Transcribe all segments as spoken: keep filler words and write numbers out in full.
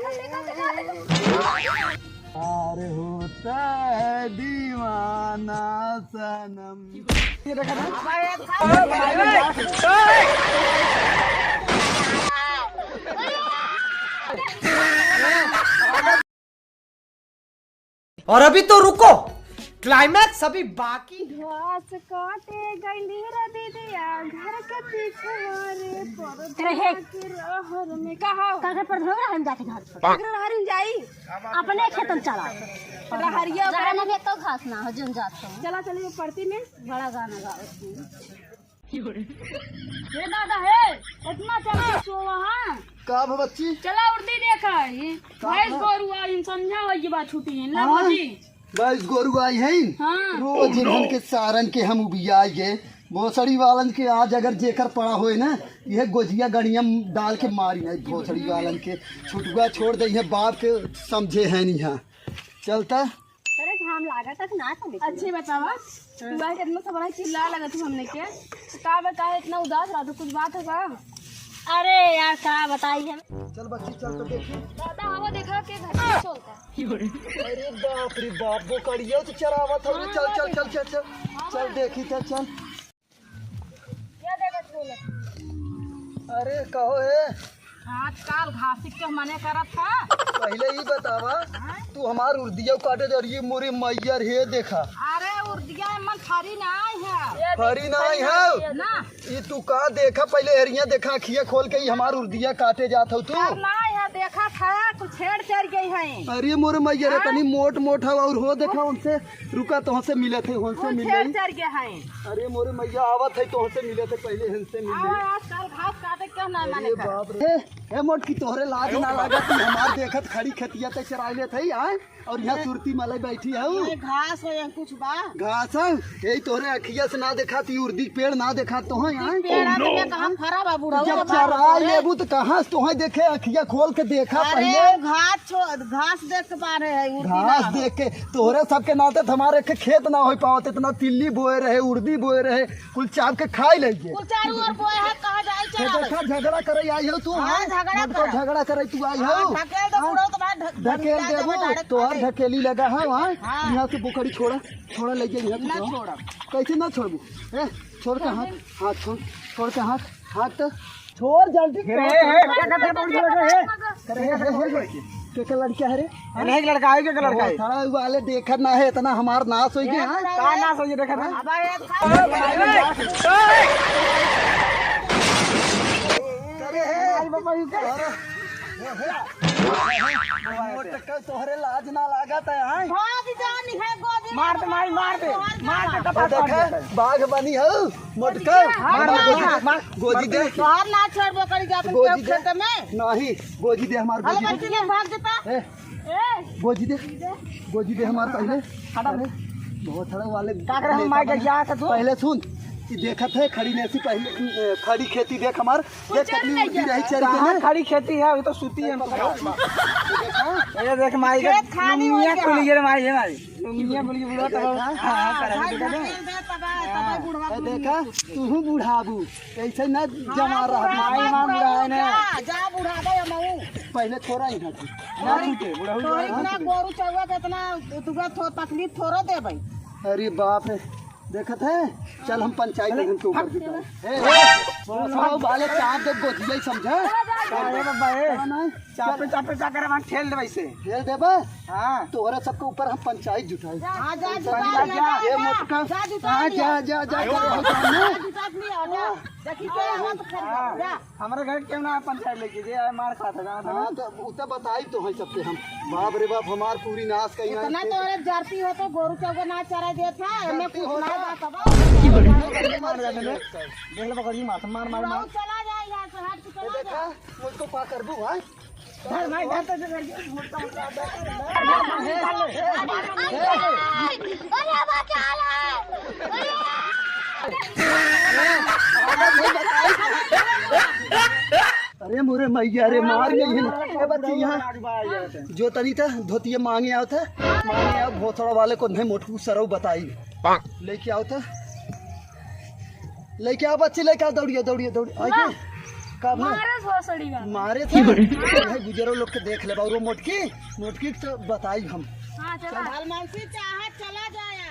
प्यार होता है दीवाना सनम। और अभी तो रुको, climax अभी बाकी। घास काटे गइली रे दीदिया, घर के पीछे रे, तेरे हे। परधनवा के रहर में। का हो? का घर परधनवा, हम जाते घर पर। एकरे रहर में जाई। अपने खेतन चला। रहरिया जाए ना, तो घास ना हो, जन जात हो। चला, चलिए परती में। बड़ा गाना गावत हूँ। हे दादा, हे, इतना चला सो वहाँ। का बा बच्ची? चला उर्दी देखा, ये का भैंस बा? गोरू आई, समझा हो ये बात छुट्टी है, ला हाँ? भौजी। भैंस गोरू आई है। हाँ। रोज इन्हन के सारन के हम उबियाई है। भोसड़ी वालन के आज अगर जेकर पड़ा होए ना, यह गोजिया गड़िया डाल के मारी नहीं भोसड़ी वालन के। छुटुआ छोड़ दे है, बाप के समझे है नहीं। हाँ, चलता। अरे घाम लागा तक ना चले। अच्छे बतावा, तू आज इतना सब बड़ा चिल्ला लगा तू हमने के, तो का बताए इतना उदास रहा, तो कुछ बात होगा? अरे यार का बताई हम। चल बच्ची चल तो देखी। दादा हवा देखा के घर में चलता। अरे बाप रे बाप, बोकड़िया तो चरावत हवे। हाँ, चल हाँ, चल चल चल चल। हाँ, चल हाँ। देखी तो चल। क्या देखत हो? अरे कहो ए। आजकल घासिक के मने करत है। पहले ही बतावा, हाँ? तू हमार उर्दिया काटे जा रही है, मोरे मैया रे, हे देखा। अरे उर्दिया मन फरी ना आई है। फरी ना आई है? ना। ई तू का देखा, पहले एरिया देखा, अखिया खोल के ही हमार उर्दिया काटे जात हो तू। ना है, देखा था, कुछ छेड़ चढ़ गई है। अरे मोरे मैया रे, हाँ? तनी मोट मोट हवा और हो देखा उनसे। रुका, तोहसे मिले थे, उनसे कुछ मिले। छेड़ चढ़ गया है। अरे मोरे मैया, आवत है, तोहसे मिले थे, पहले इनसे मिले। आवा, आजकल घास काटे के ना माने अरे का। बाप रे। ए, ए मोटकी, तोहरे लाज ना लागत, तू हमार देखत खड़ी खेतिया ते चराई लेत है, आय? और यहाँ सुरती मलाई बैठी है। ये घास हो या कुछ बा? घास है? यही तोहरे अखिया से ना देखा, ती उर्दी के पेड़ ना देखा तो है, आय? पेड़ आदमी कहाँ फरा बा, बुढ़ऊ जब बा, चराई बुढ़ऊ। लेबू तो कहाँ से तोहे देखे, अखिया खोल के देखा अरे, पहले। घास छो-, घास देख के मारे है, उर्दी ना घास हो। देख के, तोहरे सबके नाते तो हमारे एक खेत ना हो पावत, इतना तिल्ली बोए रहे, उर्दी बोए रहे, कुल चाप के खाई लेइए। कुल चारू ओर बोए है, कहाँ जाई ये चरावे? देखा, झगड़ा करे आई हो तू, हाँ, हाँ? झगड़ा मत कर, करे। झगड़ा करे तू आई हाँ, हो। ढकेल दे हाँ? बुढ़ऊ, तुम्हारा ढ-, ढकेल डंडा देबू, जमा डाले तोहार खाते। ढकेली लगा है, हाँ? हाँ। यहाँ से बोकड़ी छोड़ा, छोड़ा ले जाइए, यहाँ से ना छोड़ा। छोड़ा। कैसे ना छोड़बू? ए, छोड़ के हाथ, हाथ छोड़, छोड़ के हाथ, हाथ तो छोड़ जल्दी। अरे, हे, हे, हे, हे, हे, हे। अरे, हे, हे, हे, के, के लड़का है रे? अरे, एक लड़का है, के, के लड़का है? थोड़ा वाले देखत ना है, इतना हमार नाश हो गया, हाँ? का नाश हो गया, देखत है? अब ये अरे, हे, अरे, मोटका तोहरे लाज ना लागत है, हाँ? भाग जा, निकल गोदी में मार दे, माई, मार दे, मार दे, ओ, कपार देखा, फाड़ दे। बाघ बनी हो, मोटका। हाँ, मार, मार, गोदी मार, दे, मार। गोदी दे। तोहार ना छोड़बो करी जा, तुम गोदी दे। खेत में। नहीं, गोदी दे हमार, हलो, गोदी दे। बच्ची लोग भाग देता। ए, ए। गोदी दे, गोदी दे हमार पहले। हटा। अरे, बहुत सारा वाले का करे हम मार के जा, तू? पहले सुन, ई देखत है, खड़ी नेसी पहले, ए, खड़ी खेती देख हमार, देख कितनी उड़ती रही चरी के कहाँ ना। खड़ी खेती है, वो तो सूती है। ये देख माई का खेत खाली हो लुंगिया गया। खुल गया रे माई, ये माई। लुंगिया खुल गया, बुढ़वा तब। हाँ, हाँ, हाँ, करा भाई, दे, दे। ढकेल दे, तब, तब बुढ़वा ए, बुढ़िया देखा, तू। तू बुढ़ाबू, कैसे ना हाँ, जमा रहा। बुढ़ा, माई माँ बुढ़ा बुढ़ा है ना। जा, जा बुढ़ा दे, हम आऊ। पहले छोड़ा ही था। ना छूटे, बुढ़ऊ तोहरी बुढ़ा इतना छूटे। गोरू चौवा के इतना तुका थो-, तकलीफ थोड़ो देबै। अरे बाप रे, देखत है, चल हम पंचायत चले, में तुमके ऊपर हट। बिताए। ए, ए, बस आओ, बाले चाप दे, गोदिया ही समझा। अरे बाबा, ए, का ना? चापे, चापे, चापे, हम ठेल देबै से। ठेल देबै? हाँ। तोहरा सबके ऊपर हम पंचायत जुटाई। हाँ, जा, पंचायत जुटा जा। लिया, ये जा, मोटका। जा, जुटा हाँ, लिया। जा, जा, जा, जा, जा, जा, जा। जा, जुटा लिया, जा। देखी के आवत खरीदा, हाँ। जा। हमारे घर क्यों ना पंचायत लेके जे आए मार खात है, जाना था ना? हाँ, तो उ तो बताई तो है सबके हम। बाप रे बाप, हमार पूरी नाश कहीं इतना आई। तोरे जरती हो तो गोरू चौके ना चरा देत है, एमे जरती कुछ हो ना तो बात बा। मार जाते हैं। देख लो, पकड़ी मार, मार, मार, मार। चला जा यहाँ से, हट के ये चला देखा, जा। मुझको पा कर दूँ, हाँ? धर भाई, धर तो, धर, धर। अरे, बचा ले। अरे मोरे मैया रे, मार गई है। ए बच्ची, यहाँ जो तनी था, धोतिया मांगे आओ था, मांगे आओ, भोसड़ा वाले को नहीं मोटकू सरऊ बताई। लेके आओ था, लेके आओ बच्ची, लेके आओ, दौड़िए, दौड़िए, दौड़िए। आइए। का भा? मारे भोसड़ी वाला। मारे था। भाई गुजरो लोग के देख ले, और वो मोटकी, मोटकी के तो बताई हम। हाँ, चला। चल। हलमानसी चाहत चला जाया।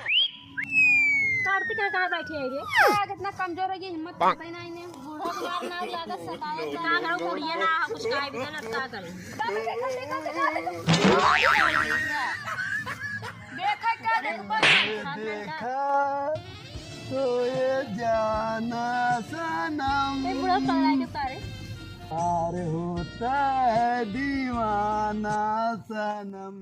कार्तिक यहाँ कहाँ बैठे है रे? आ, कितना कमजोर है ये, हिम्मत करते ही नहीं ने। बूढ़ा के मार ना लागत, सतावत बा। का करूँ, बुढ़िया ना, कुछ काहे भी ना, का करूँ? देखा का देखबा? देखा तो ये जाना सनम। ए, बूढ़ा पगला के तारे। प्यार होता है दीवाना सनम।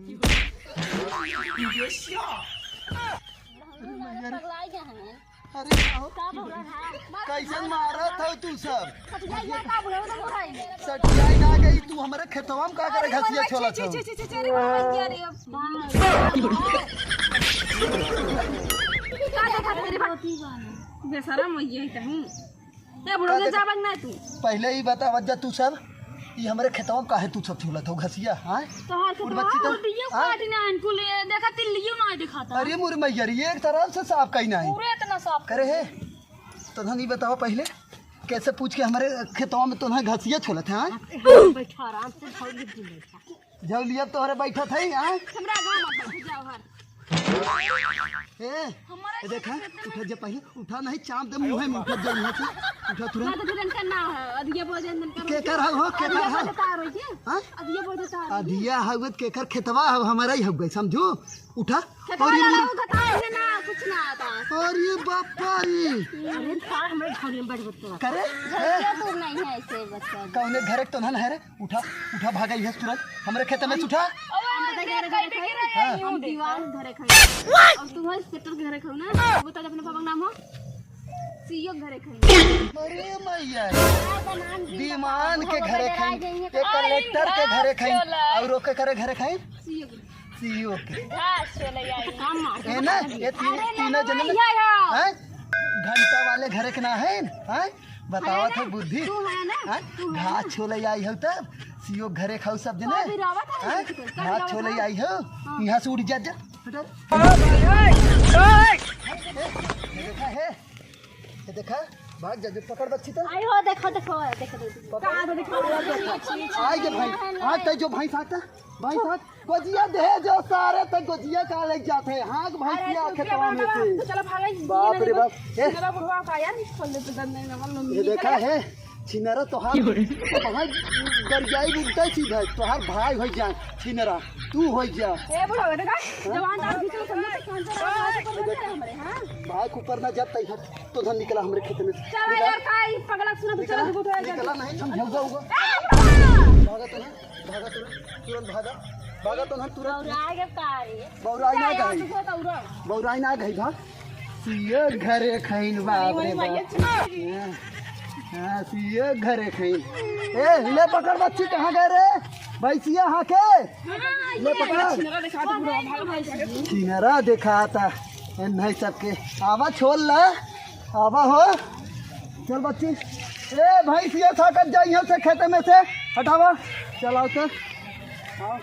पगला गया है। अरे का हो? का भौरा है? कैसन मारत हो तू सब? सठिया या का बुढ़ऊ तो बुढ़ाई। सठिया ना गई तू, हमारे खेतवा में का करे अरे घसिया बोला, छोला छी, छो? छी, छी, छी, छी, अरे भैया रे, अब। का देखा तेरे बाती? बेशरम हो गई है तू। ए बुढ़ऊ का के देख-, जावन ना तू। पहले ही बतावा जा तू सब, ई हमरे खेतवा में काहे तू सब छोलत हो घसिया, हाँ? तोहार उठ खेतवा बच्ची तो, उठ दियो हाँ? काट ना इनको ले, देखा तिल्लियो ना दिखाता। अरे मोर मैया रे, एक तरफ से साफ कहीं नहीं। पूरे इतना साफ करे है। तो धनी बताओ पहले, कैसे पूछ के हमरे खेतवा में तो ना घसिया छोलत है, हाँ? बैठा आराम से, झौली पे बैठा। झौलिया तोहरे बैठत है, हाँ? हमरा गाँव मत बैठ, जाओ हर। ए, हमारे ए, देखा, उठा जा पहले, उठा नहीं, चाप दे मुँह में, उठा जा यहाँ से, उठा तुरंत। ना तो फिर इनका ना है, अधिया बोझ इनका केकर हौ, हो, केकर हौ? अधिया बोझ तार हो जी। हाँ? अधिया बोझ तार हो जी। अधिया हौ, केकर खेतवा हौ, हमारा ही हौ, समझू? उठा। खेतवा और ये ना मुड़- रहो, बता, इन्हें ना, कुछ ना आता। और ये बापा रे। अरे, का हमारे घर में बड़ बच्चा। करे? झगड़ा तो नहीं है ऐसे बच्चा। कौने घर एक तो ना है रे? उठा, उठा, भागा इहाँ से तुरंत। हमरे खेत में से उठा। हम तो घर, घर खाई। हाँ। हम दीवान घरे खाई। और तू है सेटर घरे खाऊ ना? वो तो अपने पापा का नाम हो? सीओ घरे खाई। अरे मैया। दीवान के घरे खाई, ये कलेक्टर के घरे खाई, और ओके करे घरे खाई? सीओ के। सीओ के। घास चले आई। काम मार। है ना? ये तीन, अरे तीनों ना, जने ना, या, या। हैं? घंटा वाले घरे के ना है, हैं? बतावत है ना? बुद्धि। तू है ना? हैं? तू है ना? घास छोले आई हौ तब, सीओ घरे खाऊ सब जने। कभी रहवत है हैं? नहीं, कभी घास छोले रहवत है। आई हौ, हाँ। यहाँ से उड़ जा, जा। हट, हट। ये देखा है? ये देखा? भाग जा, जो पकड़ बच्ची तो। आई हो, देखो, देखो, देखो, देखो। पकड़। कहाँ देखो? आई के भाई, हाँ, तै जो भाई साथ, भाई साथ। गोजिया दे जो सारे, तो गोजिया का ले जाते हैं? हाँ, भैंसिया अरे, खेतवा में से। तो चलो भागो, बाप रे बाप। ए। छिनरा बुढ़वा का यार, निकल ले तो दंदे में, हम लोग ये निकल देखा ले। है, छिनरा तोहार, तोहार गरियाई बुझता चीज है, तोहार भाई हो जाए, छिनरा, तू हो जा। ए बुढ़वा, देखा, जवान आदमी तो समझ के कौन सा रास्ता है, तो बोलते हैं हमारे, हाँ? भाई ऊपर ना जाता ही, तो धन निकला हमरे खेत में से। चला निकला। यार, का ई पगला सुना, तो निकला, चला, देखो, थोड़ा निकला जल्दी। नहीं, समझौगा होगा। ए, बुढ़वा! भागा तो ना। भागा तुरंत, तुरंत भागा। भागा तो ना तुरंत। बौराए के का रे? बौराई ना गई। बौराई ना गई, भाग। सीओ घरे खइन, बाप रे बाप। हाँ, हाँ, सीओ घरे खइन। ए, ले पकड़ बच्ची, कहाँ गए रे? भैंसिया हाँ के? ले पकड़। छिनरा देखाता। ए, नहीं सबके। आवा छोड़ ला। आवा हो। चल बच्ची। ए, भैंसिया छाकत जाई यहाँ से खेते में से। हटावा। चल आओ तो। आओ।